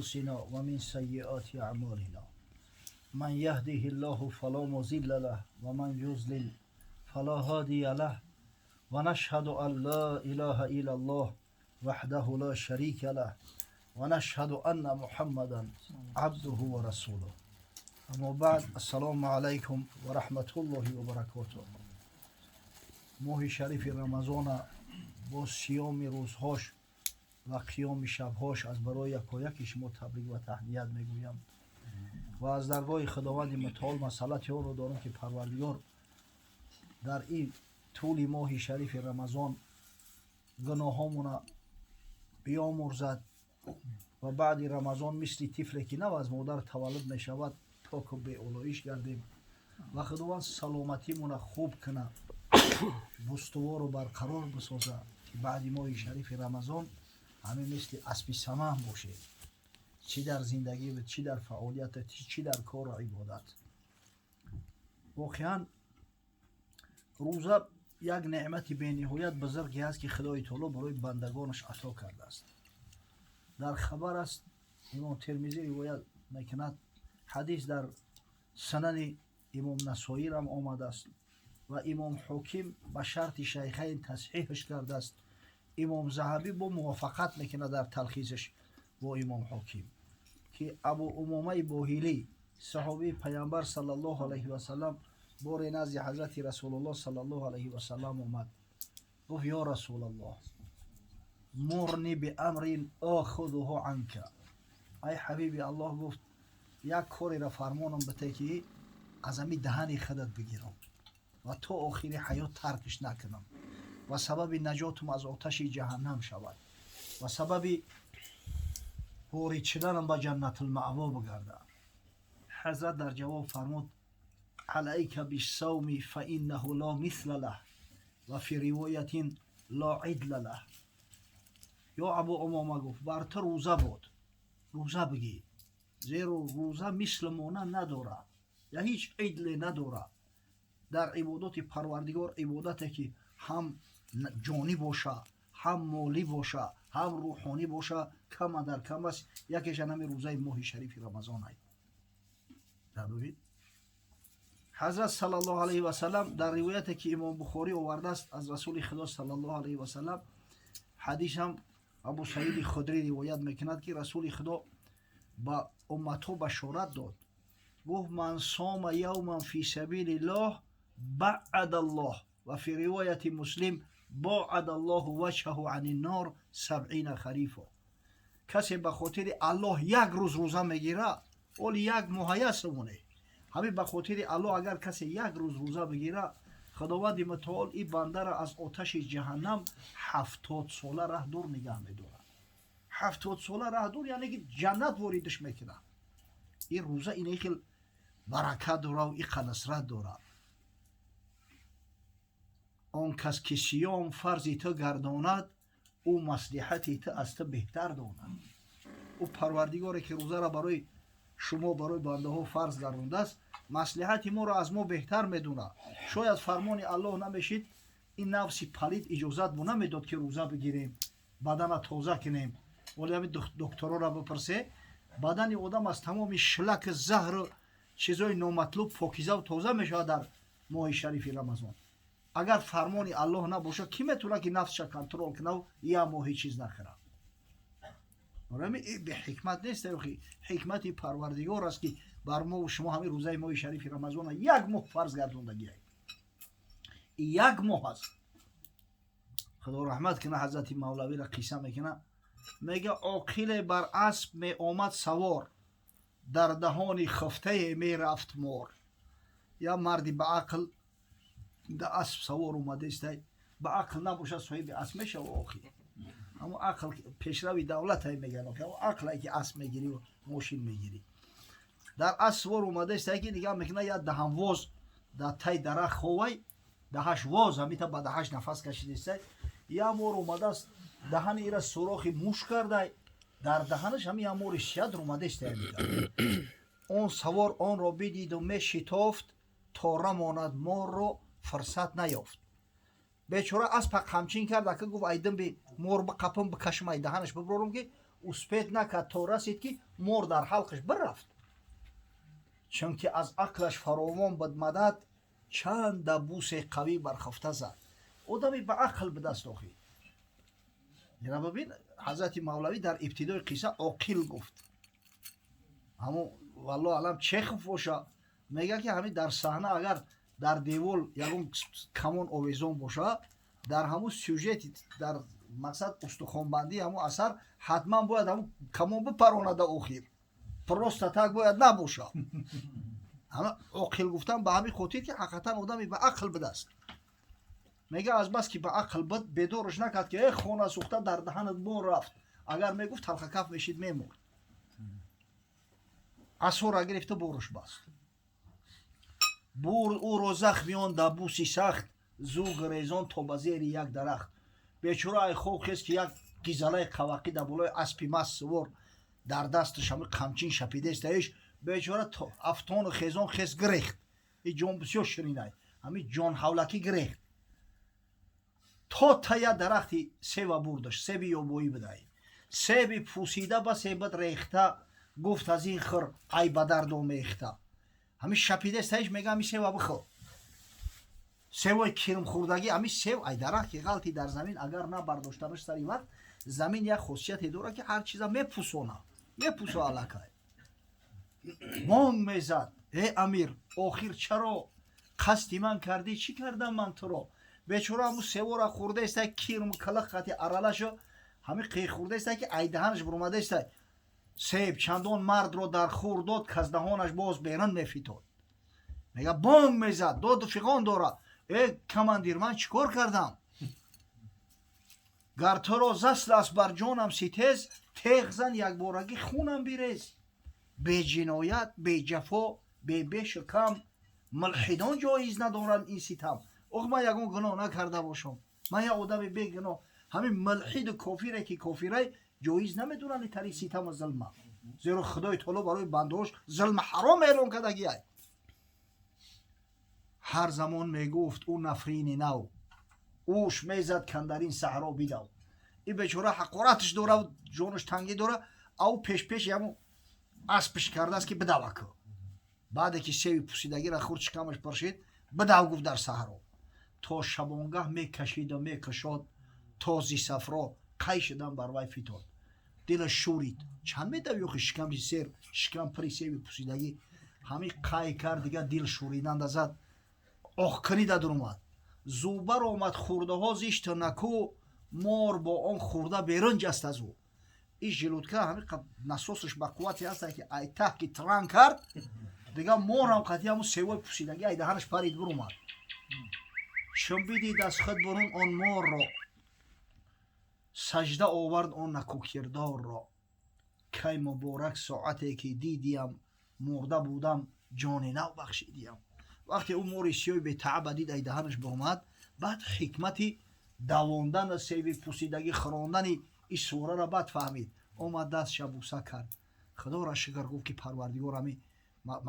أنفسنا ومن سيئات أعمالنا من يهده الله فلا مضل له ومن يضلل فلا هادي له ونشهد أن لا إله إلا الله وحده لا شريك له ونشهد أن محمدا عبده ورسوله أما بعد السلام عليكم ورحمة الله وبركاته. Моҳи шарифи Рамазона бо сиёми рӯзҳош ва қиёми шабҳош аз барои якояки шумо табрик ва таҳният мегӯям ва аз даргоҳи Худованди Мутаол масъалати онро дорам, ки Парвардигор дар ин тӯли моҳи шарифи Рамазон гуноҳҳомона биёмурзад ва баъди Рамазон мисли тифле, ки нав аз модар таваллуд мешавад, поку беолоиш гардем ва Худованд саломатимона хуб кунад, устувору барқарор бисозад, ки баъди моҳи шарифи Рамазон ҳамин мисли аспи саман бошед, чӣ дар зиндагӣ, чӣ дар фаъолият, чӣ дар кору ибодат. Воқеан, рӯза як неъмати бениҳоят бузурге аст, ки Худои Таоло барои бандагонаш ато кардааст. Дар хабар аст, Имом Термизӣ ривоят мекунад, ҳадис дар Сунани Имом Насоирам омадааст ва Имом Ҳоким ба шарти Шайхайн тасҳиҳаш кардааст. Имом Заҳабӣ бо мувофиқат мекунад дар талхисаш бо Имом Ҳоким, ки Абу Умомаи Боҳилӣ, саҳобии Паямбар саллаллоҳу алайҳи васалам, боре назди Ҳазрати Расулуллоҳ саллаллоҳу алайҳи васалам омад, гуфт: «Ё Расулаллоҳ, мурни биамрин охудуҳу анка». Ай ҳабиби Аллоҳ, гуфт, як кореро фармонам бите, ки аз ҳами даҳани худат бигирам ва то охири ҳаёт таркиш накунам ва сабаби наҷотум аз оташи ҷаҳаннам шавад ва сабаби ворид шуданам ба Ҷаннатулмаъво бигардад. Ҳазрат дар ҷавоб фармуд: «Алайка биссавми фаиннаҳу ло мисла лаҳ ва фи ривоятин ло идла лаҳ». Ё Абу Умома, гуфт, бар ту рӯза бод, рӯза бигир, зеро рӯза мисли монанд надорад я ҳеҷ идле надорад дар ибодоти Парвардигор, ибодате ки ҳам ҷонӣ боша, ҳам молӣ боша, ҳам рӯҳонӣ боша, кама дар кам аст. Якешан ҳами рӯзаи моҳи шарифи Рамазон ай. Бибин, Ҳазрат саллаллоҳу алайҳи васалам дар ривояте, ки Имом Бухорӣ овардааст аз Расули Худо саллаллоҳу алайҳи васалам, ҳадисам Абу Саиди Худрӣ ривоят мекунад, ки Расули Худо ба умматҳо башорат дод, гуфт: «Ман сома явман фи сабилиллоҳ баъадаллоҳ», ва фи ривояти Муслим, «боадаллоҳу ваҷҳаҳу ани нор 70 харифо». Касе ба хотири Аллоҳ як рӯз рӯза мегирад, оли як моҳая сумоне, ҳамин ба хотири Аллоҳ агар касе як рӯз рӯза бигирад, Худованди Мутаол ин бандара аз оташи ҷаҳаннам 70 сола раҳ дур нигаҳ медорад. 70 сола раҳ дур, яъне ки ҷаннат воридаш мекунад. Ин рӯза ин хел баракат дорад, иқа насрат дорад. Он кас ки сиём фарзи ту гардонад, ӯ маслиҳати ту аз ту беҳтар донад. Ӯ Парвардигоре, ки рӯзаро барои шумо, барои бандаҳо фарз гардондааст, маслиҳати моро аз мо беҳтар медонад. Шояд фармони Аллоҳ намешид, ин нафси палид иҷозат бо намедод, ки рӯза бигирем, бадана тоза кунем. Вале ҳамин докторора бипурсе, бадани одам аз тамоми шлак, заҳру чизои номатлуб покизаву тоза мешавад дар моҳи шарифи Рамазон. Агар фармони Аллоҳ набошад, кӣ метавонад, ки нафсша контрол кунав, як моҳ ҳеҷ чиз нахӯрад? Беҳикмат нест, ҳикмати Парвардигор аст, ки бар мо шумо ҳамин рӯзаи моҳи шарифи Рамазона як моҳ фарз гардондагиа, як моҳ аст. Худо раҳмат кунад Ҳазрати Мавлавиро, қисса мекунад, мега: оқиле бар асп меомад савор, дар даҳони хуфтае мерафт мор. Як марди ба ақл да асп савор омадаистай. Ба ақл набошад, соҳиби асп мешава охи? Ҳамо ақл пешрави давлатай меган, ақлае ки асп мегирӣ, мошин мегирӣ. Дар асп савор омадаистай, ки нигаҳ мекунад, як даҳанвоз дар тай дарахт ховай, даҳаш воз, ҳамита ба даҳаш нафас кашидаистай. Як мор омадааст, даҳани ира сурохи муш кардай, дар даҳанаш ҳами як мори сият омадаистай. Он савор онро бидиду мешитофт, то рамонад морро фурсат наёфт. Бечора аспа қамчин кард, ака гуфт: «Айдим би мор бақапам, бикашам, ай даҳанаш биброрам», ки Успеть накард, то расид, ки мор дар ҳалқаш бирафт. Чунки аз ақлаш фаровон буд мадад, чанд дабусе қавӣ бархафта зад. Одами ба ақл бидаст охи. Ина бибин, ҳазрати Мавлавӣ дар ибтидои қисса оқил гуфт. Ҳамун, валлоҳу аълам, Чехов боша, мега, ки ҳамин дар саҳна агар дар девол ягон камон овезон боша, дар ҳамун сюжети, дар мақсад устухонбандии ҳамун асар ҳатман бояд ҳамун камон бипаронада охир. Просто так бояд набоша. Ҳама оқил гуфтан ба ҳамин хотир, ки ҳақиқатан одами ба ақл бидаст. Мега, азбас ки ба ақл буд, бедорш накард, ки э хона сӯхта, дар даҳанат мор рафт. Агар мегуфт, талхакаф мешид, мемурд. Асора гирифта, боруш баст. Бурд ӯро захми он дабуси сахт, зу гирезон то ба зери як дарахт. Бечора ай хоб хест, ки як гизалаи қавақӣ дар болои аспи маст сувор, дар дасташ ҳами қамчин шапидестаиш. Бечора афтону хезон хес гирехт. И ҷон бисёр ширинай, ҳами ҷонҳавлакӣ гирехт, то тая дарахти сева бурдаш. Себи ёбоӣ бидай, себи пӯсида ба себат рехта. Гуфт: «Аз ин хир, ай ба дард омехта». Ҳами шапидестаиш, мега: «Ҳами сева бихӯр». Севои кирмхӯрдагӣ. Ҳами сев ай дарахт ки ғалти дар замин, агар набардоштанаш сари вақт, замин як хосияте дорад, ки ҳар чиза мепӯсона, мепӯсо аллакай. Бонг мезад: «Э амир, охир чаро қасди ман кардӣ? Чӣ кардам ман туро?» Бечора ҳаму севора хӯрдаеста, кирм калақ қати аралашо ҳами қиқ хӯрдаеста, ки ай даҳанаш буромадаеста. Себ чандон мардро дар хур дод, каз даҳонаш боз берун мефитод. Мега, бонг мезад, доду фиғон дорад: «Э командир, ман чӣ кор кардам? Гар туро засл аст бар ҷонам ситез, теғ зан, якборагӣ хунам бирез. Беҷиноят, беҷафо, бебешу кам, мулҳидон ҷоиз надоранд ин ситам. Ох, ман ягон гуноҳ накарда бошам, ман як одами бегуноҳ. Ҳамин мулҳиду кофире, ки кофирай, ҷоиз намедонанд тари ситаму зулма, зеро Худои таоло барои бандаҳош зулм ҳаром эълон кардагиай». Ҳар замон мегуфт ӯ нафрини нав, ӯш мезад кандарин саҳро бидав. Ин бечора ҳақораташ дора, ҷонаш тангӣ дора, ав пешпеши ҳамун аспш кардааст, ки бидава ку. Баъде ки севи пусидагиро хурд, шикамаш пуршид, бидав, гуфт, дар саҳро. То шабонгаҳ мекашиду мекушод, то зи сафро қай шудан бар вай фитод. Дилаш шӯрид. Чанд медави охи, шиками сер, шикам пири севи пусидагӣ. Ҳамин қай кард, дига дил шӯриданда зад, оҳкунӣ дадурумад. Зубар омад хурдаҳо зишту наку, мор бо он хурда берун ҷаст аз ӯ. Ин желудка ҳамин насосаш ба қуввате ҳаста, ки ай таҳ ки тран кард, дига морам қатъи ҳамун севои пусидагӣ ай даҳанаш парид, бурумад. Чун бидид аз худ бурун он морро, сажда овард он накӯкирдорро. Кай муборак соате ки дидиям, мурда будам, ҷони нав бахшидиям. Вақте ӯ мори сиёи бетааба дид, ай даҳанаш буромад, баъд ҳикмати давондан, севи пусидагӣ хӯрондани ин сураро баъд фаҳмид. Омад, дастша буса кард, Худоро шукр гуфт, ки Парвардигор ҳами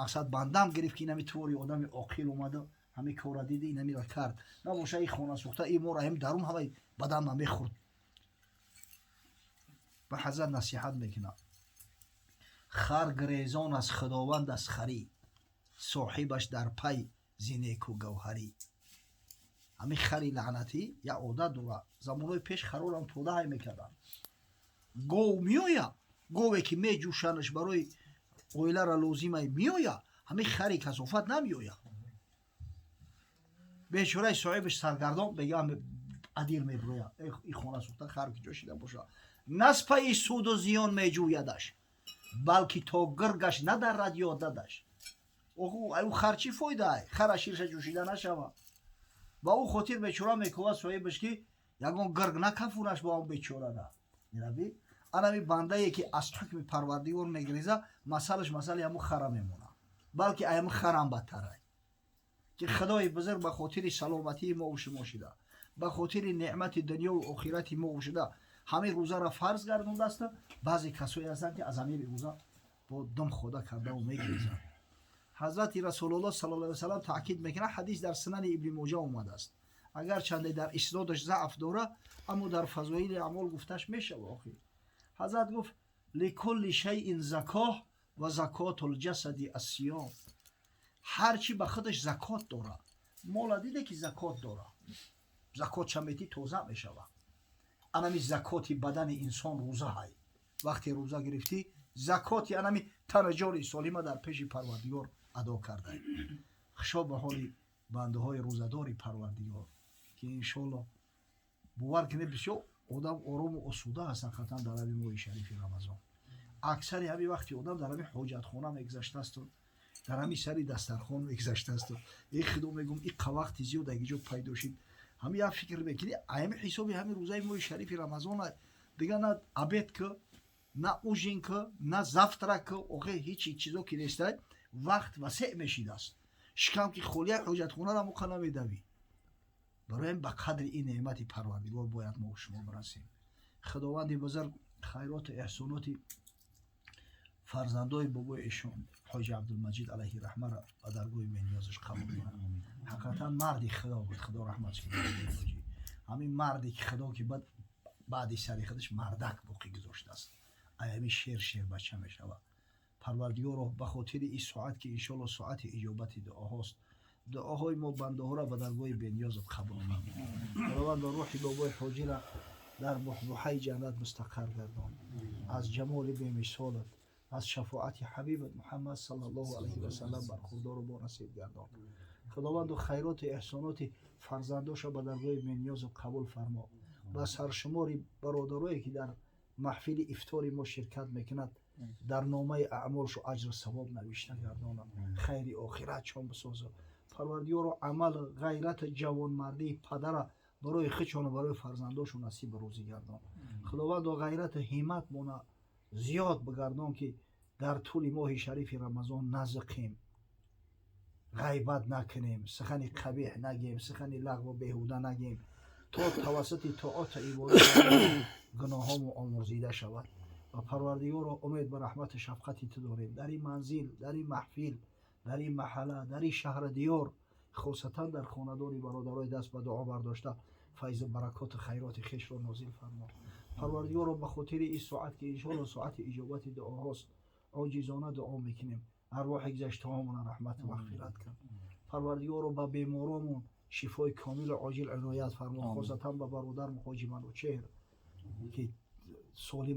мақсад бандам гирифт, ки инами твори одами оқил омада, ҳами кора диди, инамира кард. Набоша, ин хона сӯхта, ин мора ҳам дарун ҳамаи баданма мехӯрд. Ба ҳазрат насиҳат мекунад: хар гирезон аз Худованд аз харӣ, соҳибаш дар пай зинеку гавҳарӣ. Ҳамин хари лаънатӣ як одат дорад. Замонҳои пеш харорам подаҳай мекарданд. Гов меояд, гове ки меҷӯшанаш, барои оилара лозимай, меояд, ҳамин хари касофат намеояд. Бечораи соҳибаш саргардон, бега адир мебирояд: «И хона сӯхта, хар куҷо шида бошад?» Наспаи суду зиён меҷӯядаш, балки то гиргаш надаррад ёдадаш. Ӯ хар чӣ фоидаай? Хара ширша ҷӯшида нашава. Ба ӯ хотир бечора мекӯвад соҳибаш, ки ягон гирг накафунаш бо он бечорара. Ираби анами бандае, ки аз ҳукми Парвардигор мегиреза, масалаш масали ҳамун хара мемонад, балки ҳамун харам бадтарай, ки Худои бузург ба хотири саломатии мову шумо шида, ба хотири неъмати дунёву охирати мову шуда ҳамин рӯзаро фарз гардондааст. Баъзе касое ҳастанд, ки аз ҳамин рӯза бо дум хода кардаву мегирезанд. Ҳазрати Расулуллоҳ саллаллоҳу алайҳи васаллам таъкид мекунад. Ҳадис дар Сунани Ибни Моҷа омадааст. Агарчанде дар иснодаш заъф дора, аммо дар фазоили аъмол гуфташ мешава. Охир ҳазрат гуфт: لكل شيء زكاة و زكاة الجسد الصيام. Ҳар чӣ ба худаш закот дорад. Мола диде ки закот дорад, закот чаметӣ тоза мешавад. Анами закоти бадани инсон рӯза ҳай. Вақте рӯза гирифтӣ, закоти анами тану ҷони солима дар пеши Парвардигор адо кардаӣ. Хушо ба ҳоли бандаҳои рӯзадори Парвардигор, ки иншоалло, бовар кунед, бисёр одам орому осуда аст. Ҳақиқатан, дар ҳамин моҳи шарифи Рамазон аксари ҳамин вақти одам дар ҳамин ҳоҷатхона мегузаштаасту дар ҳамин сари дастархон мегузаштаасту. Э, Худо, мегум, иқа вақти зиёд агиҷо пайдо шид. Ҳамин як фикр мекунӣ, ҳамин ҳисоби ҳамин рӯзаи моҳи шарифи Рамазон дига на обед ки, на ужин ки, на завтрак ки, охе ҳеҷ чизо ки нестай, вақт васеъ мешидааст. Шикам ки холия, ҳоҷатхонара муқа намедавӣ. Барои ба қадри ин неъмати Парвардигор бояд мо шумо бирасем. Худованди бузург хайроту эҳсоноти фарзандои бобои эшон ҳоҷи Абдулмаҷид алайҳи раҳмара ба даргоҳи бениёзаш қабул кунад. Ҳақиқатан марди Худо буд, Худо раҳмат кунад. Ҳамин марде ки Худо ки баъд баъди сари худаш мардак боқӣ гузоштааст, ай ҳамин шер шербача мешавад. Парвардигоро, ба хотири ин соат, ки иншоалло соати иҷобати дуоҳост, дуоҳои мо бандаҳоро ба даргоҳи бениёзат қабул фармо. Худовандо, рӯҳи бобои ҳоҷира дар буҳбуҳаи ҷаннат мустақар гардон. Аз ҷамоли бемисолат, аз шафоати ҳабибат Муҳаммад саллаллоҳу алайҳи васаллам бархурдору бонасиб гардон. Худованду, хайроту эҳсоноти фарзандоша ба даргоҳи бениёзат қабул фармо. Ба саршумори бародарое ки дар маҳфили ифтори мо ширкат мекунад, дар номаи аъмолшу аҷру савоб навишта гардонад, хайри охират чон бисозад. Парвардигоро, амал, ғайрату ҷавонмардии падара барои худшону барои фарзандошу насибу рӯзӣ гардон. Худовандо, ғайрату ҳиммат мона зиёд бигардон, ки дар тӯли моҳи шарифи Рамазон назиқем, ғайбат накунем, сухани қабеҳ нагем, сухани лағву беҳуда нагем, то тавассути тоату ибодат гуноҳҳомо омӯрзида шавад. Ва Парвардигоро, умед ба раҳмату шафқати ту дорем. Дар ин манзил, дар ин маҳфил, дар ин маҳалла, дар ин шаҳри диёр, хосатан дар хонадони бародарои даст ба дуо бардошта, файзу баракоту хайроти хешро нозил фармо. Парвардигоро, ба хотири ин соат, ки иншоалло соати иҷобати дуоҳост, оҷизона дуо мекунем, арвоҳи гузаштаҳомона раҳмату мағфират кун. Парвардигоро, ба беморомон шифои комилу оҷил иноят фармо, хосатан ба бародар Ҳоҷи Манучеҳр, ки солим.